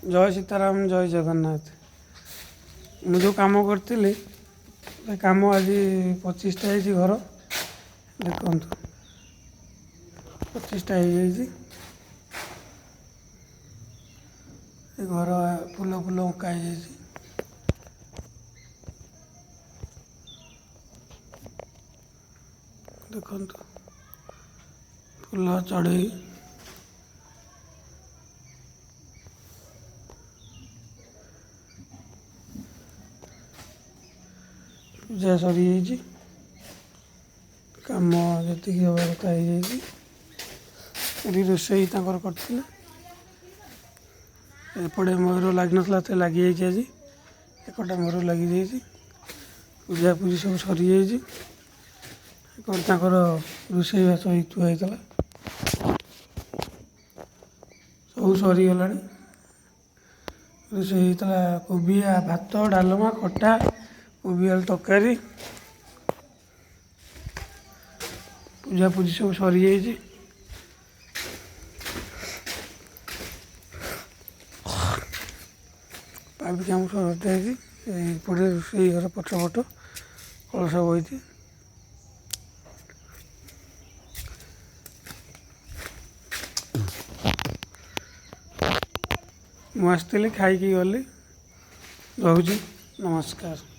ଜୟ ସୀତାରାମ, ଜୟ ଜଗନ୍ନାଥ। ମୁଁ ଯେଉଁ କାମ କରିଥିଲି ସେ କାମ ଆଜି 25ଟା ହେଇଛି ଘର। ଦେଖନ୍ତୁ, 25ଟା ହେଇଯାଇଛି। ଏ ଘର ଫୁଲ ଫୁଲ ଅଙ୍କା ହେଇଯାଇଛି। ଦେଖନ୍ତୁ, ଫୁଲ ଚଢ଼େଇ। ପୂଜା ସରିଯାଇଛି, କାମ ଯେତିକି ହେବା କଥା ହେଇଯାଇଛି। ଏଠି ରୋଷେଇ ତାଙ୍କର କରିଥିଲେ। ଏପଟେ ମୟୂର ଲାଗିନଥିଲା, ସେ ଲାଗିଯାଇଛି ଆଜି। ଏପଟେ ମୟୂର ଲାଗିଯାଇଛି। ପୂଜା ପୂଜି ସବୁ ସରିଯାଇଛି। ଏପଟେ ତାଙ୍କର ରୋଷେଇବାସ ହେଇ ଥୁଆ ହେଇଥିଲା, ସବୁ ସରିଗଲାଣି। ରୋଷେଇ ହେଇଥିଲା କୋବି, ଭାତ, ଡାଲମା, ଖଟା, କୋବି ଆଳୁ ତରକାରୀ। ପୂଜାପୂଜି ସବୁ ସରିଯାଇଛି। ପାଇପ୍ କାମ ସରିଯାଇଛି। ଏଇପଟେ ରୋଷେଇ ଘର ପଛପଟ କଳସ ବହିଛି। ମୁଁ ଆସିଥିଲି, ଖାଇକି ଗଲି। ରହୁଛି, ନମସ୍କାର।